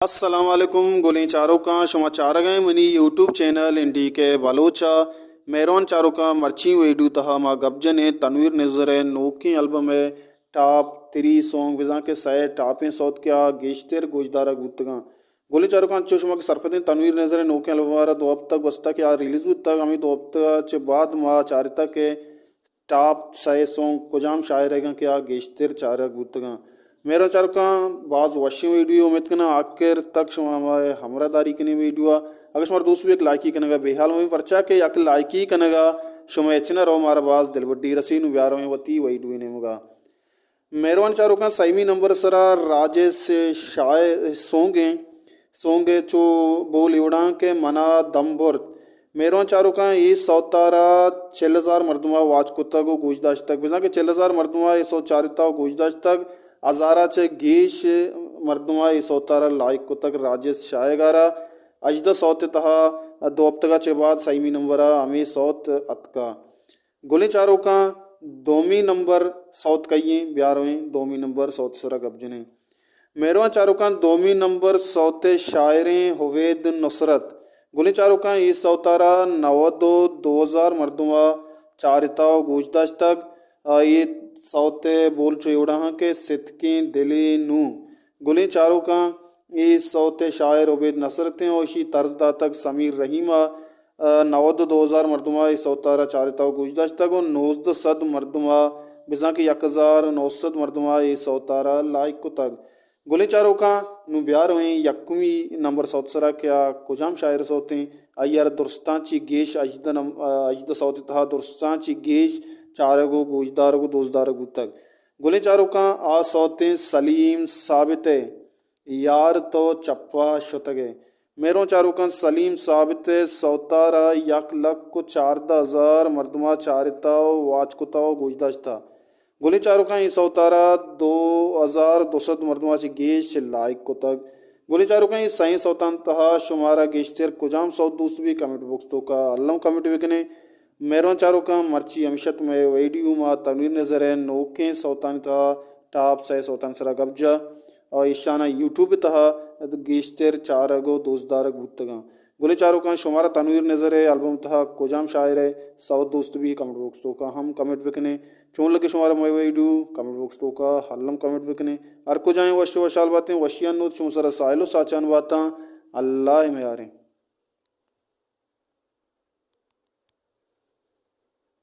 السلام علیکم گلیں چاروکاں، شما چارگ ءَ منی یوٹیوب چینل این ڈی کے بلوچ ءَ۔ مہروان چاروکاں، مرچی ویڈیو تہا ما گپ جنیں تنویر نذر ءِ نوکیں البم ءِ ٹاپ تھری سانگ، بزاں کہ سئے ٹاپیں سوت کہ آ گیشتر گوشدارگ بوتگاں۔ گلیں چاروکاں، انچو شما کہ سرپدیں تنویر نذر ءِ نوکیں البم ءَ را دو ہفتہ گوستہ کہ آ ریلیز بوتگ، ہمے دو ہفتہ چہ بعد ما چارتہ کہ ٹاپ سئے سانگ کجام شاعر ئیگاں کہ آ گیشتر چارگ بوتگاں۔ مہروان چاروکاں، باز وشیں ویڈیو، امید کناں آخر تک شما ہمراہ داری کنیں ویڈیو ءَ۔ اگر شما دوست بیت لائکی کنگا بے حال مبیں، پرچا کہ یک لائکی کنگا شما ہچ نہ رو، مارا باز دلبڈی رسی۔ نوں بیا رویں وتی ویڈیو نیمگا۔ مہروان چاروکاں، سیمی نمبر سرا راجش شاہ سونگیں، سونگ چو بول ایوڑاں کہ منا دم برت۔ مہروان چاروکاں، اے سوتارا چل ہزار مردما واچ کتگ و گوش داشتگ۔ بزاں کہ چل ہزار مردما اے سوت چارتا و گوش داشتگ، ہزارا چہ گیش مردما اے سوتارا لائک کتگ۔ راجش شاہ گارا ہژدہ سوت تہا دو ہفتگا چہ بعد سیمی نمبرا ہمے سوت اتکا۔ گلیں چاروکاں، دومی نمبر سوت کئی ایں؟ بیا رویں دومی نمبر سوت سرا گپ جنیں۔ مہروان چاروکاں، دومی نمبر سوت شاعریں عبید نصرت۔ گلیں چاروکاں، اے سوتارا نود و دو ہزار مردما چارتا و گوش داشتگ۔ آ، اے سوت بول چو ایوڑا ہاں کہ ستکیں دلے نوں۔ گلیں چاروکاں، اے سوت شاعر عبید نصرت ایں و اشی طرز داتگ سمیر رحیم ءَ۔ نود و دو ہزار مردم ءَ اے سوتارا چارتہ و گوش داشتگ و نوزدہ سد مردم ءَ، بزاں کہ یک ہزار و نو سد مردم ءَ اے سوتارا لائک کتگ۔ گلیں چاروکاں، نوں بیا رویں یکمی نمبر سوت سرا کہ آ کجام شاعر سوتیں، آئی ءَ را درستاں چی گیش ہژدہ نم-، ہژدہ سوت تہا درستاں چی گیش چارگ و گوشدارگ و دوستدارگ بوتگ۔ گلیں چاروکاں، آ سوتیں سلیم ثابت ءِ یار تو چپا شتگ ئے۔ مہروان چاروکاں، سلیم ثابت ءِ سوتارا یک لک و چاردہ ہزار مردما چارتہ و واچ کتہ و گوش داشتہ۔ گلیں چاروکاں، اے سوتارا دو ہزار دو سد مردما چہ گیش لائک کتگ۔ گلیں چاروکاں، اے سئیں سوتان تہا شمارا گیشتر کجام سوت دوست بی، کمنٹ باکس توکا الم کمنٹ بکنے۔ مہروان چاروکاں، مرچی ہمیشت مئے ویڈیو ما تنویر نذر ءِ نوکیں سوتانی تہا ٹاپ سئے سوتانی سرا گپ جا و ایشاناں یوٹیوب ءِ تہا گیشتر چارگ و دوستدارگ بوتگاں۔ گلیں چاروکاں، شمارا تنویر نذر ءِ البم تہا کجام شاعر ءِ سوت دوست بی، کمنٹ باکس توکا ہم کمنٹ بکنے۔ چون لگے شمارا مئے ویڈیو، کمنٹ باکس توکا الم کمنٹ بکنے۔ ہر کجائیں وش و وشحال باتیں، وشیان نود شما سرا ساحل و ساچان باتاں۔ اللہ ءِ میاریں۔